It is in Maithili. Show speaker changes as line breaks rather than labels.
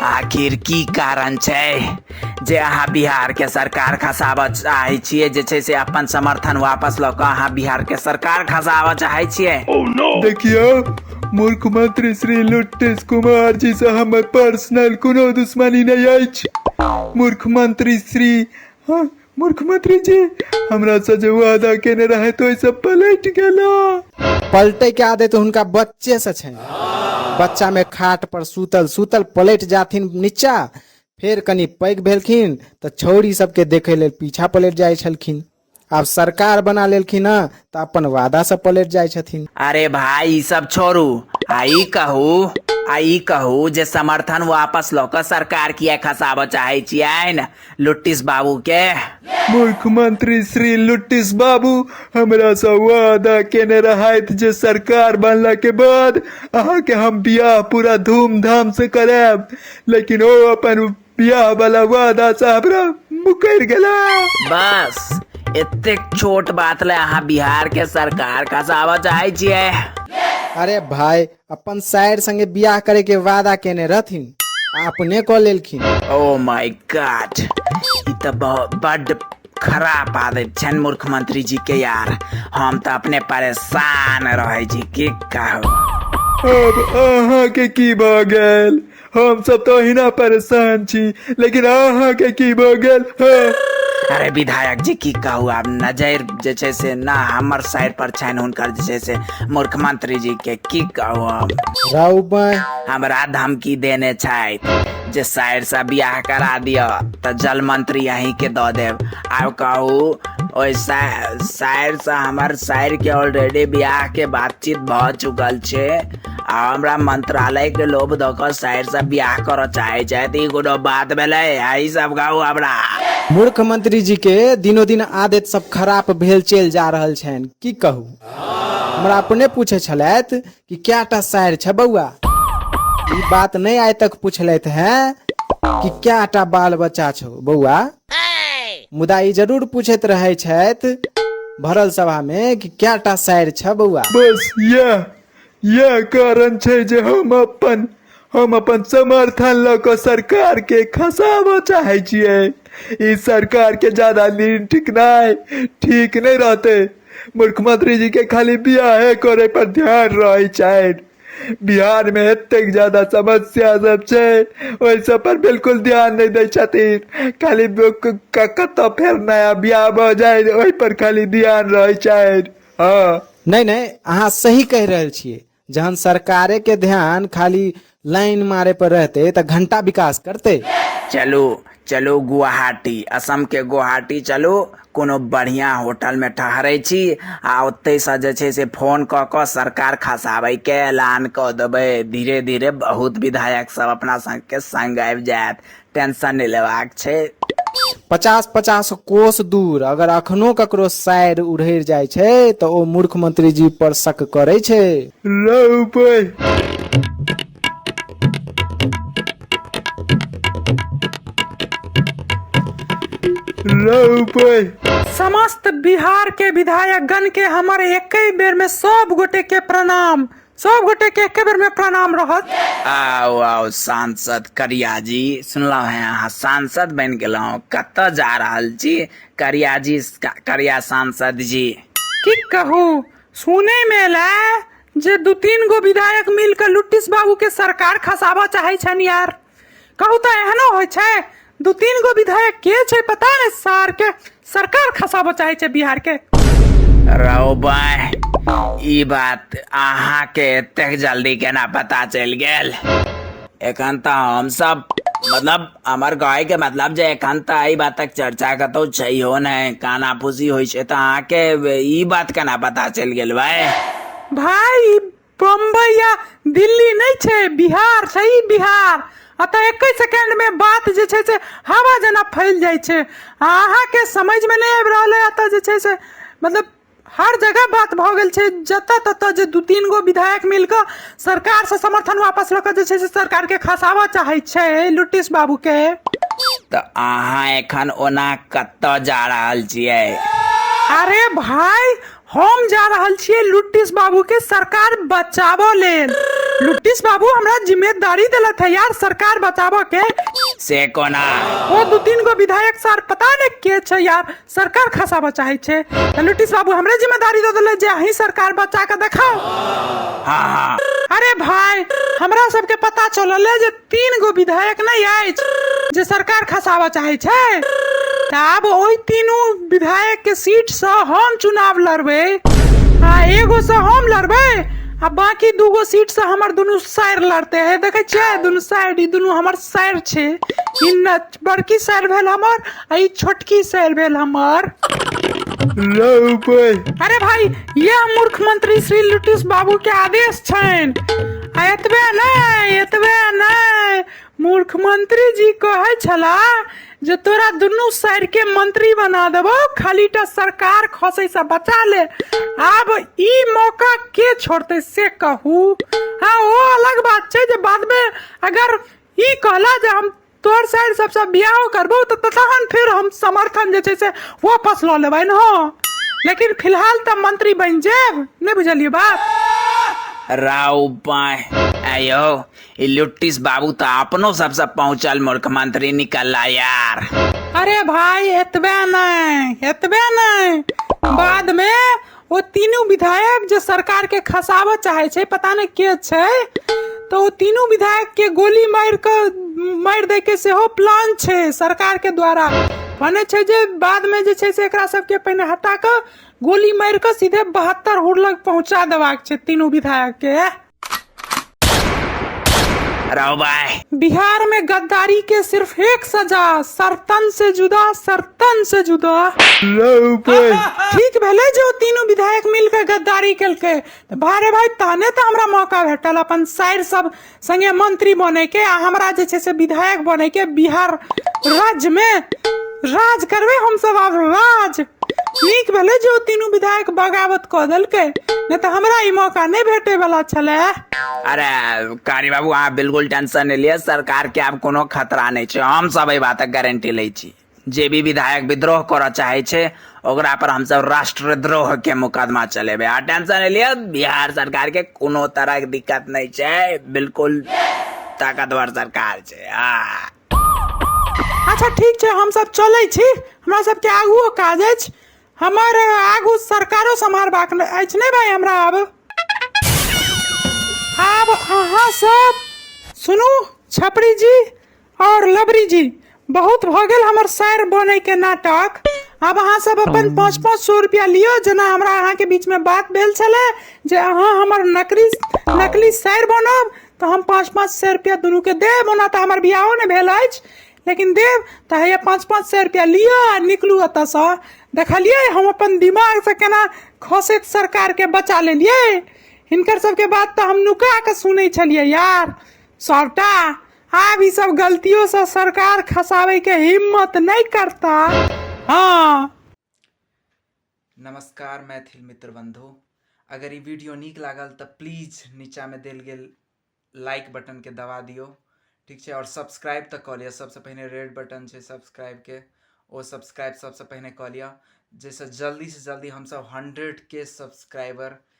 आखिर की कारण छै जे अहाँ बिहार के सरकार खसाबऽ चाहै छियै? जे छै से अपन समर्थन वापस लऽ कऽ अहाँ बिहार के सरकार खसाबऽ चाहै छियै?
देखियौ, मुख्यमंत्री श्री लुट्टिस कुमार जी से हमर पर्सनल कोनो दुश्मनी नहि अछि। मुख्यमंत्री श्री, हाँ, मुख्यमंत्री जी हमरा से जे वादा केने रहे तो सब पलट गेला।
पलटे के आदत हुनका बच्चे से छनि। बच्चा में खाट पर सुतल सुतल पलटि जाथिन नीचा। फेर कनि पैघ भेलखिन तऽ छौड़ी सबके देखै लेल पीछा पलटि जाइ छलखिन। आब सरकार बना लेलखिन हँ तऽ अपन वादा से पलटि जाइ छथिन।
अरे भाई, ई सब छोड़ू, आ ई कहू, आ ई कहू जे समर्थन वापस लऽ कऽ सरकार किया खसाबऽ चाहै छियनि लुट्टिस बाबू के?
मुख्यमंत्री श्री लुट्टिस बाबू हमरा से वादा केने रहथि जे सरकार बनला के बाद अहाँ के हम बियाह पूरा धूमधाम से करायब, लेकिन ओ अपन बियाह वाला वादा से हमरा मुकरि गेला।
बस एतेक छोट बात ले अहाँ बिहार के सरकार खसाबऽ चाहै छियै?
अरे भाई, अपन साइर संगे बियाह करे के वादा केने रहथिन आ अपने कऽ लेलखिन।
ओ my God, ई तऽ बड्ड खराब आदत छनि मुख्यमंत्री जी के यार। हम तऽ अपने परेशान रहै छी, की कहू।
अब अहाँ के की भऽ गेल? हम सब तऽ अहिना परेशान छी, लेकिन अहाँ के की भऽ गेल? हाँ।
अरे विधायक जी, की कहू, आब नजर जे छै से ना हमर साइड पर छनि, हुनकर जे छै से मुख्यमंत्री जी के, की कहू हम।
राउ बाय।
हमरा धमकी देने छथि जे साइड से बियाह करा दिअ तऽ जल मंत्री अहीं के दऽ देब। आब कहू, ओहि साइड से हमर साइड के ऑलरेडी बियाह के बातचीत भऽ चुकल छै आ हमरा मंत्रालय के लोभ दऽ कऽ साइड से बियाह करऽ चाहे छथि, ई कोनो बात भेलै? आ ई सब कहू हमरा।
मूर्ख मंत्री जी के दिनो दिन आदत सब खराब भेल चलि जा रहल छनि, की कहू। हमरा अपने पूछे छलथि कि क्या टा साइर छै बौआ। ई बात नहीं आइ तक पूछलथि हैं कि क्या टा बाल बच्चा छौ बौआ, मुदा ई जरूर पूछैत रहे छथि भरल सभा में कि क्या टा साइर छै बौआ।
बस यह कारण छै जे हम अपन समर्थन लऽ कऽ सरकार के खसाबऽ चाहै छियै। ई सरकार के ज्यादा दिन टिकनाइ ठीक नहि रहतै। मुख्यमंत्री जी के खाली बियाहे करे पर ध्यान रहै छनि। बिहार में एतेक ज्यादा समस्या सब छै, ओहि सब पर बिल्कुल ध्यान नहि दै छथिन। खाली कतऽ फेर नया बियाह भऽ जाय ओहि पर खाली ध्यान रहै छनि। हाँ।
नहीं नहीं, अहाँ सही कहि रहल छियै। जहन सरकारे के ध्यान खाली लाइन मारे पर रहते तऽ घंटा विकास करते।
चलू चलू गुवाहाटी, असम के गुवाहाटी चलू, कोनो बढ़िया होटल में ठहरै छी आ ओतै से जे छै से फोन कऽ कऽ सरकार खसाबै के ऐलान कऽ देबै। धीरे धीरे बहुत विधायक सब अपना संग के संग आबि जायत, टेंशन नहि लेबाक छै।
50-50 कोस दूर अगर अखनो ककरो साइर उड़ैर जाइ छै तऽ ओ मूर्ख मंत्री जी पर शक करै छै।
रौ भाई। रौ भाई।
समस्त बिहार के विधायक गण के हमर एके बेर में सब गोटे के प्रणाम, सब गोटे के एके बेर में प्रणाम रहत।
आओ आओ सांसद करिया जी, सुनलहुँ हैं अहाँ सांसद बनि गेलहुँ, कतऽ जा रहल छी करिया जी, करिया सांसद जी?
की कहू, सुने में एलै जे 2-3 गो विधायक मिल के लुट्टिस बाबू के सरकार खसाबऽ चाहै छनि यार। कहू तऽ एहनो होइ छै? 2-3 गो विधायक के छै पता नहि, सार के सरकार खसाबऽ चाहै छै बिहार के।
रौ बाय, ई बात अहाँ के एतेक जल्दी केना पता चलि गेल? एखन तऽ हम सब, मतलब हमर कहै के मतलब जे एखन तऽ एहि बातक चर्चा कतौ छैहो नहि, काना फूसी होइ छै, तऽ अहाँ के ई बात केना पता चलि गेल भाय?
भाई, बम्बई या दिल्ली नहि छै, बिहार छै ई बिहार। अतः 21 सेकेंड में बात जे छै से हवा जेना फैल जाइ छै। आ अहाँ के समझ में नहि आबि रहल है, एतऽ जे छै से मतलब हर जगह बात भऽ गेल छै, जतऽ ततऽ जे 2-3 गो विधायक मिल कऽ सरकार से समर्थन वापस लऽ कऽ जे छै से सरकार के खसाबऽ चाहै छै लुट्टिस बाबू के।
तऽ अहाँ एखन ओना कतऽ जा रहल छियै?
अरे भाई, हम जा रहल छियै लुट्टिस बाबू के सरकार बचाबऽ लेल। लुट्टिस बाबू हमरा जिम्मेदारी देलत है यार सरकार बचाबऽ के।
से कोना?
ओ 2-3 गो विधायक सर पता नहीं के छै यार, सरकार खसाबऽ चाहै छै। तऽ लुट्टिस बाबू हमरे जिम्मेदारी दऽ देले जे अहीं सरकार बचा के देखाओ।
हाँ हाँ।
अरे भाई, हमरा सबके पता चलल है जे 3 गो विधायक नहीं अछि जे सरकार खसाबऽ चाहै छै। तऽ आब ओहि तीनू विधायक के सीट से हम चुनाव लड़बै, आ एगो से हम लड़बै आ बाकी 2 गो सीट से हमर दुनू साइर लड़ते है। देखै छियै दुनू साइड, ई दुनू हमर साइर छै। ई बड़की साइर भेल हमर आ ई छोटकी साइर भेल हमर। अरे भाई, यह मूर्ख मंत्री श्री लुटिस बाबू के आदेश छनि। आ एतबे नहि, एतबे नहि, मुख्यमंत्री जी कहै छला जे तोरा दुनू साइर के मंत्री बना देबौ, खाली टा सरकार खसै से बचा ले। आब ई मौका के छोड़तै से कहू? हाँ, ओ अलग बात छै जे बाद में अगर ई कहला जे हम तोहर साइर सबसँ बियाहो करबौ तऽ तहन फेर हम समर्थन जे छै से वापस लऽ लेबै ने। हँ, लेकिन फिलहाल तऽ मंत्री बनि जायब। नहि बुझलियै बात?
राउ बाय, आयो ई लुट्टिस बाबू तऽ अपनो सबसँ पहुँचल मुख्यमंत्री निकलला यार।
अरे भाई, एतबे नहि, एतबे नहि, बाद में ओ तीनू विधायक जे सरकार के खसाबऽ चाहे छै, पता नहि के छै, तऽ ओ तीनू विधायक के गोली मारि कऽ मारि दै के सेहो प्लान छै सरकार के द्वारा। बने छै जे बाद में जे छै से एकरा सबके पहिने हटा कऽ गोली मारि कऽ सीधे 72 हुर लग पहुंचा देबाक छै तीनू विधायक के।
रहो भाई,
बिहार में गद्दारी के सिर्फ एक सजा, सरतन से जुदा, सरतन से जुदा। ठीक भेलै जे ओ तीनू विधायक मिल के गद्दारी केलकै। तऽ भारे भाई, तहने तऽ हमरा मौका भेटल अपन साइर सब संगे मंत्री बने के आ हमरा जे छै से विधायक बने के। बिहार राज्य में राज करबै हमसब आब राज। नीक भेलै जे ओ तीनू विधायक बगावत कऽ देलकै, नहि तऽ हमरा ई मौका नहि भेटै वाला छलै।
अरे कारी बाबू, अहाँ बिल्कुल टेंशन नहि लिअ, सरकार के आब कोनो खतरा नहि छै। हम सब एहि बातक गारंटी लै छी, जे भी विधायक विद्रोह करऽ चाहै छै ओकरा पर हमसब राष्ट्रद्रोह के मुकदमा चलेबै। अहाँ टेंशन नहि लिअ, बिहार सरकार के कोनो तरह के दिक्कत नहि छै, बिल्कुल ताकतवर सरकार छै। आ
अच्छा ठीक छै, हमसब चलै छी, हमरा सबके आगुओ काज अछि, हमर आगू सरकारो सम्हारबाक अछि। नहि भाई, हमरा आब आब अहाँ सब सुनू, छपरी जी और लबरी जी, बहुत भऽ गेल हमर सायर बनै के नाटक। आब अहाँ सब अपन 5-5 सौ रुपया लिअ, जेना हमरा अहाँके बीच में बात भेल छलै जे अहाँ हमर नकली सायर बनब तऽ हम 5-5 सौ रुपया दुनू के देब। ओना तऽ हमर बियाहो नहि भेल अछि, लेकिन देब। तऽ हैया 5-5 सौ रुपया लिअ आ निकलू एतऽसँ। देखलियै हम अपन दिमागसँ केना खसैत सरकारके बचा लेलियै? हिनकर सबके बात तऽ हम नुका कऽ सुनै छलियै यार सबटा। आब ई सब गलतियों से सरकार खसाबै के हिम्मत नहीं करता। हाँ।
नमस्कार मैथिल मित्र बंधु, अगर ई वीडियो नीक लागल तऽ प्लीज नीचाँमे देल गेल लाइक बटनके दबा दियौ, ठीक छै? आओर सब्सक्राइब तऽ कऽ लिअ। सबसँ पहिने रेड बटन छै सब्सक्राइबके, ओ सब्सक्राइब सबसँ पहिने कऽ लिअ, जाहिसँ जल्दीसँ जल्दी हमसब 100 के सब्सक्राइबर